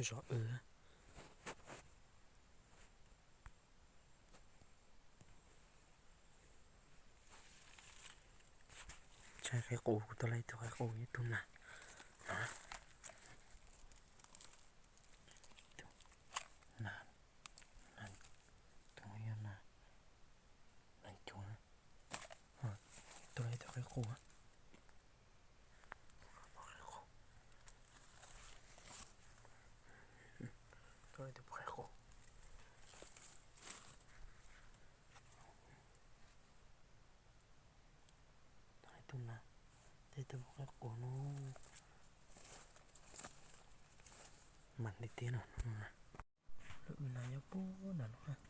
ເຈາະເອີ ໃສ່ໄຂ່ໂກ ໂຕໄລໂຕໄຂ່ໂກຢູ່ຕຸ່ມນະ ນານ ນານ ໂຕໃຫຍ່ນະ ນານຈຸນະ ໂຕໄລໂຕໄຂ່ໂກ ໂຕໄລໂຕໄຂ່ໂກ. ໄດ້ຕຸ່ມນະ ໄດ້ໂຕບໍ່ຄ່ອຍໂກເນາະ ມັນໄດ້ຕິເນາະ ນະ ລະອືນນາຍາປູນນະ